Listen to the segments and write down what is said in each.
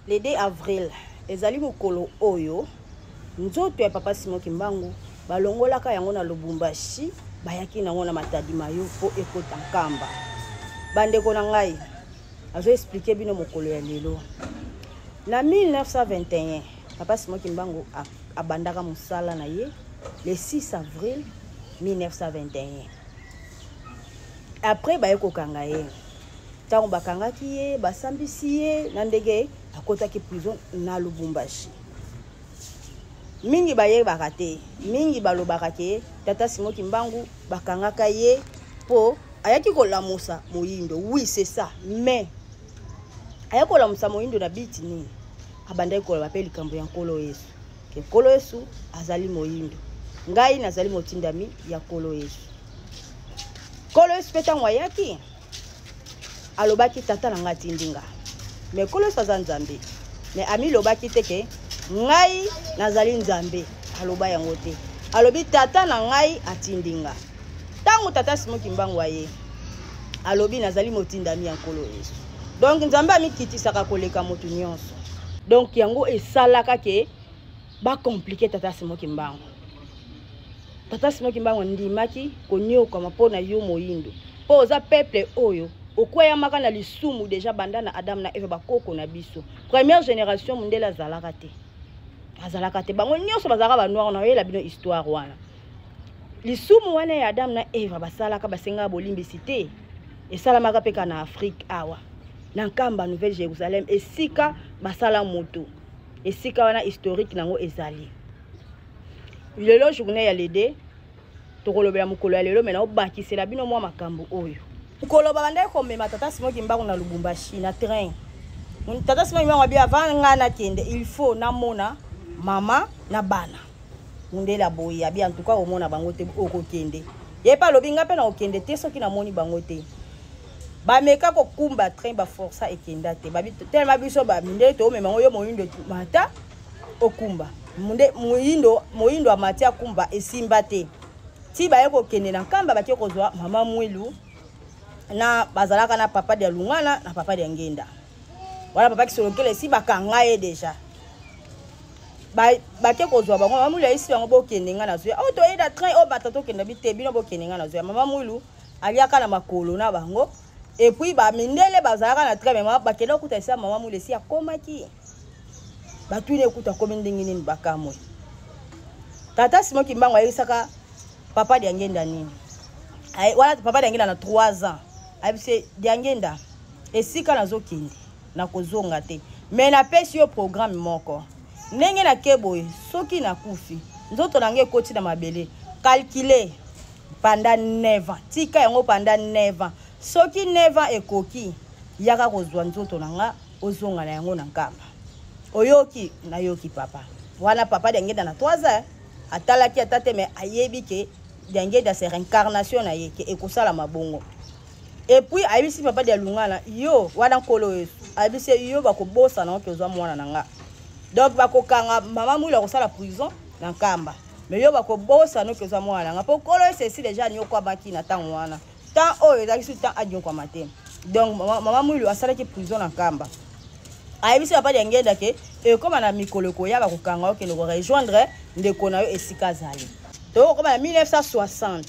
Le 2 avril ezali mokolo oyo nzoto ya papa Simon Kimbangu balongolaka yango na Lubumbashi, bayaki nango na Matadi Mayo mpo ekota Nkamba. Bandeko na ngai, azo expliquer bino mokolo ya lelo. Na 1921, papa Simon Kimbangu abandaka mosala na ye le 6 avril 1921. Après baye kokanga ye. Ntango bakangaki ye, basambisi ye na ndenge akotaki prison na Lubumbashi. Mingi bayebaka te, mingi balobaka ke tata Simon Kimbangu bakangaka ye mpo ayaki kolamusa moyindo. Oui, c'est ça, mais ayaki kolamusa moyindo na biti nini? Abandaki koloba mpe likambo ya Nkolo Yesu, ke Nkolo Yesu azali moyindo, ngai nazali motindami ya Nkolo Yesu. Nkolo Yesu mpe ntango ayaki alobaki tata na ngai atindi nga, me Nkolo Yesu aza Nzambe, me amilobaki te ke ngai nazali Nzambe, aloba yango te. Alobi tata na ngai atindi nga. Ntango tata Simon Kimbangu aye, alobi nazali motindami ya Nkolo Yesu. Donc Nzambe amikitisaka koleka moto nyonso. Donc yango esalaka ke bacomplike tata Simon Kimbangu. Tata Simon Kimbangu andimaki konyokwama mpo na yo moyindo, mpo oza peuple oyo okweyamaka na lisumu deja banda na Adam na Eve, bakoko na biso. Première génération mundele azalaka te, azalaka te, bango nyonso bazalaka ba noir. Na oyela bino histoire wana, lisumu wana ya Adam na Eva basalaka, basengaka bolimbisi te, esalamaka mpe kaka na Afrique awa na Nkamba, Nouvelle Jérusalem, esika basala moto, esika wana historique nango ezali. Lelo journée ya lede, tokolobela mokolo ya lelo, me naobakisela bino mwa makambo oyo. Mokolo babandaki komema tata Simon Kimbangu na Lubumbashi na train, tata Simon Kimbangu abi avant ngai nakende, il faut namona mama na bana. Mundele aboyi, abi en tout cas omona bango te, okokende. Ye mpe alobi ngai mpe nakokende te soki namoni bango te. Bameka kokumba train, baforsa ekenda te, babi telema biso bamindele toomema yango, yo moyindo mata okumba. Munde moyindo, moyindo amati akumba, esimba te. Ti baye kokende na Nkamba, bake kozwa mama Mwilu na bazalaka na papa dia Lungana na papa dia Ngenda. Wana papa Kisolokele esi bakanga ye deja. Bake kozwa bango, mama Mwilu ayesi bango bokende nga nazwa. Oh, toye na train, oh bata tokende bi te, bino bokende nga nazwa. Mama Mwilu aliaka na makolo na bango. Et puis ba mindele bazalaka na train, mais bakende kokuta esi mama Mwilu esi akomaki. Batuni ekuta akomi ndenge nini, bakamwe. Tata Simon Kimbangu ayebisaka papa Diangenda nini? Wana papa Diangenda na 3 ans. Ayebisi Diangenda, esika nazokende nakozonga te, mais napesi yo programme moko. Ndenge nake boye, soki nakufi, nzoto na ngai ekoti na mabele, calculer pendant 9 ans, tika yango pendant 9 ans. Soki 9 ans ekoki, yaka kozwa nzoto na nga, ozonga na yango na Nkamba. Oyoki? Nayoki papa. Wana papa Diangenda na 3 ans atalaki ata te, mais ayebi ke Diangenda c'est réincarnation na ye, ke ekosala mabongo. Et puis ayebisi papa dia Lungana, yo wana Nkolo Yesu ayebisi yo bakobosana oke ozwa mwana na nga. Donc bakokanga mama Mwilu akosala prison na Nkamba, mais yo bakobosana oke ozwa mwana na nga, po Nkolo Yesu esi deja anyokwamaki na ntango wana. Temps oyo ezalaki su temps anyokwama te. Donc mama Mwilu asalaki prison na Nkamba. Ayebisi papa Diangenda ke ekoma na mikolo ekoya bakokanga okende ko rejoindre ndeko na yo esika azali. Tokokoma na 1960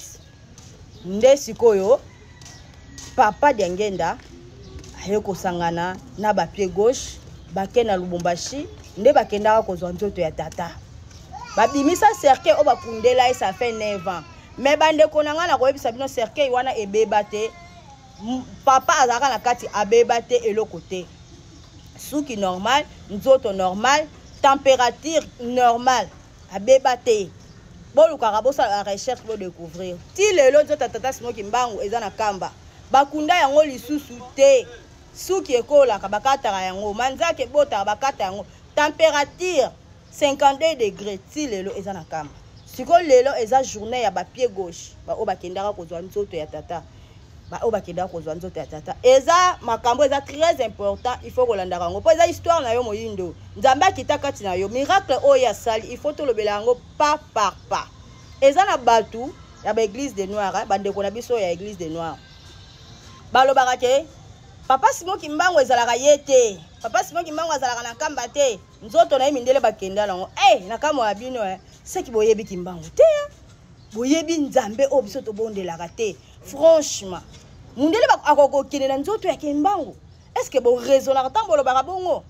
nde sikoyo papa Diangenda aye kosangana na ba pied gauche, bake na Lubumbashi, nde bakendaka kozwa nzoto ya tata. Babimisa cercueil oyo bakundela ye, ça fait 9 ans. Mais bandeko na ngai, nakoyebisa bino cercueil wana ebeba te. Papa azalaka na kati, abeba te, eloko te. Suki normal, nzoto normal, température normale, abeba te. Bolukaka bosala recherche, bodécouvrir. Ti lelo nzoto ya tata Simon Kimbangu eza na Kamba, bakunda yango lisusu te. Suki ekolaka, bakataka yango, manzaka ebotaka, bakata yango, température 52 degré, ti lelo eza na Kamba. Sikoyo lelo eza journée ya ba pied gauche, baoyo bakendaka kozwa nzoto ya tata, baoyo bakendaka kozwa nzoto ya tata. Eza makambo eza très important, il faut kolandaka yango mpo eza histoire na yo moyindo. Nzambe akita kati na yo, miracle oyo asali, il faut tolobela yango pas par pas. Eza na bato ya ba église de noir, bandeko na biso ya église de noir balobaka ke Papa Simon Kimbangu ezalaka ye te. Papa Simon Kimbangu azalaka na Nkamba te. Nzoto na ye mindele bakenda nango. Eh, na kamwa ya bino eh. Seki boyebi Kimbangu te. Eh? Boyebi Nzambe oyo biso tobondelaka te. Franchement, mundele akokokende na nzoto ya Kimbangu. Est-ce que bo raisonnaka ntango bolobaka bongo?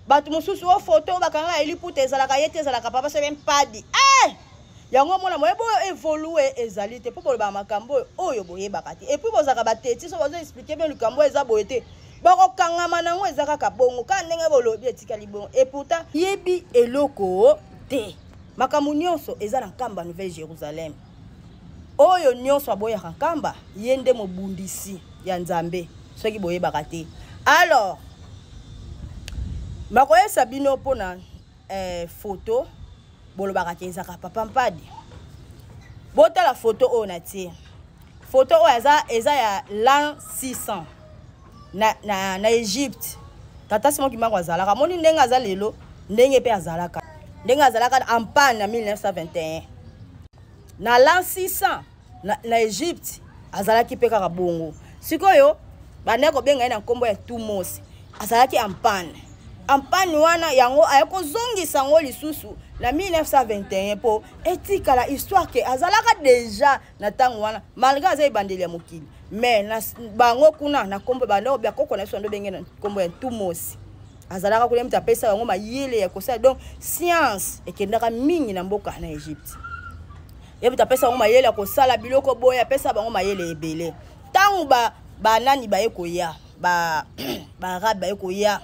Bato mosusu o photo bakanga eliputa ezalaka ye te, ezalaka papa soki mpadi. Eh! Yango omona moye boyo evolue ezali te mpo bolobaka makambo oyo oyo boyebaka te. Et puis bozalaka bateti so bazo expliquer bino likambo oyo eza boye te. Bakokangama nango eza kaka bongo, kaka ndenge bolobi etikali bongo. Et pourtant yebi eloko te. Makambo nyonso eza na Nkamba Nouvelle Jérusalem. Oyo nyonso aboyaka Nkamba, ye nde mobundisi ya Nzambe, soki boyebaka te. Alors, bakoyesa bino mpona photo bolobaka te ezaka papa Mpadi. Botala photo oyo natie. Photo oyo eza ya l'an 600 na Egypte. Tata Simon Kimbangu azalaka, moni ndenge aza lelo, ndenge pe azalaka. Ndenge azalaka en panne na 1921. Na l'an 600 na Egypte azalaki pe kaka bongo. Sikoyo bande kobenga ye na nkombo ya Thutmose. Azalaki en panne. En panne wana yango aye kozongisa yango lisusu na 1921 po etikala histoire ke azalaka déjà na ntango wana malgré aza ebandeli ya mokili. Mais na bango kuna na nkombo bande kobia koko na biso ndo benge na nkombo ya Thutmose. Azalaka kuna mutu apesa bango mayele ya kosala, donc science ekendaka mingi na mboka na Egypte. Ye mutu apesa bango mayele ya kosala biloko boye, apesa bango mayele ebele. Ntango banani baye koya, ba arabe baye koya,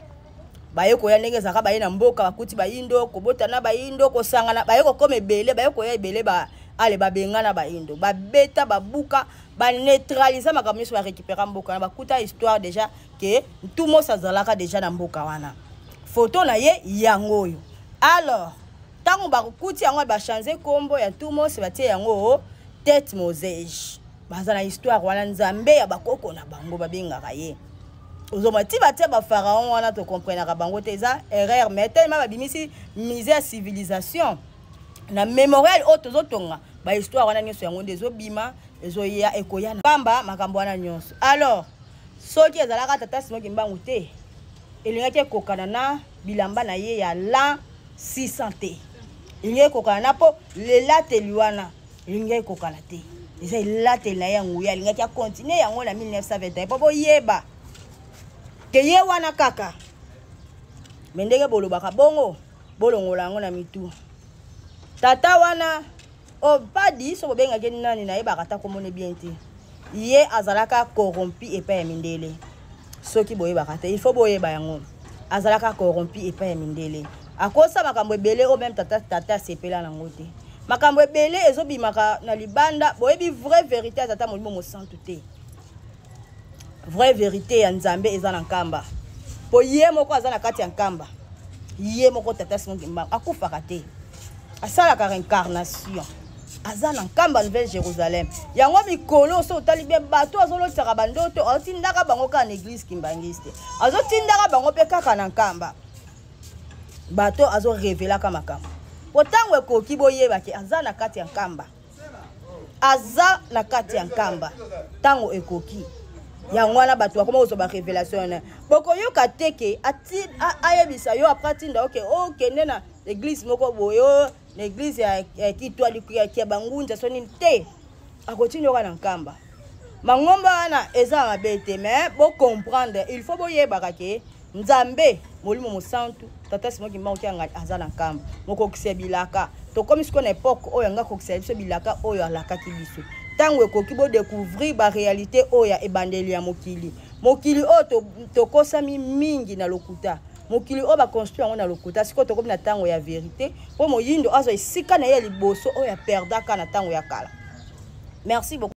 baye koya ndenge ezalaka baye na mboka, bakuti bayindo, kobotana bayindo, kosangana, baye kokoma ebele, baye koya ebele, ba, ale babengana bayindo, babeta, babuka, ba neutraliser makambo nyonso, ba récupérer mboka wana, bakuta histoire déjà ke Thutmose azalaka déjà na mboka wana. Photo na ye yango oyo. Alors, ntango bakuti yango ba changer kombo ya Thutmose, batie yango tête Mosège. Baza na histoire wana, Nzambe ya bakoko na bango babengaka ye. Ozomona ti batie ba pharaon wana, to comprenaka bango te, eza erreur, mais tellement babimisi musée ya civilisation na mémorial oyo tozotonga ba histoire wana nyonso, yango nde ezobima, ezoya, ekoya na pamba makambo wana nyonso. Alors soki ezalaka tata Simon Kimbangu te, elingaki ekokana na bilamba na ye ya l'an 600 te, elingaki ekokana na po lelateli wana elingaki ekokana te, eza elateli na ye ya nguya, alingaki akontinue yango na 1921 po boyeba ke ye wana kaka. Me ndenge bolobaka bongo, bolongola yango na mitu. Tata wana o Mpadi, so bobengaki nani, nayebaka ata komona bien te, ye azalaka corrompu epai ya mindele. Soki boyebaka te, il faut boyeba yango, azalaka corrompu epai ya mindele, akosa makambo ebele oyo même tata asepela nango te. Makambo ebele ezobimaka na libanda, boyebi vraie vérité ya tata Molimo Mosantu te. Vraie vérité ya Nzambe eza na Nkamba, po ye moko aza na kati ya Nkamba. Ye moko tata Simon Kimbangu akufaka te, asalaka réincarnation, aza na Nkamba Nouvelle Jérusalem. Yango mikolo so otali bien, bato azolotisaka bandoto, azotindaka bango kaka na église kimbangiste, azotindaka bango mpe kaka na Nkamba. Bato azorevelaka makambo po ntango ekoki, boyebake aza na kati ya Nkamba, aza na kati ya Nkamba ntango ekoki. Yango wana bato bakoma kozwa ba révélation wana, bokoyoka te ke ayebisa yo après atinda oke okende na église moko boye, na église ya kitwali ya bangunza so nini te, akotinda yoka na Nkamba. Mangomba wana eza mabe te, mais bocomprendre, il faut boyebaka ke Nzambe Molimo Mosantu tata Simon Kimbangu Kiangani aza na Nkamba, mokokisa bilaka. Tokomi sikoyo na époque oyo anga kokisa biso bilaka oyo alakaki biso. Ntango ekoki bodécouvrir ba réalité oyo ya ebandeli ya mokili. Mokili oyo tokosami mingi na lokuta, mokili oyo baconstruire yango na lokuta. Sikoyo tokomi na ntango ya vérité, mpo moyindo azwa esika na ye ya liboso oyo aperdaka na ntango ya kala. Merci beaucoup.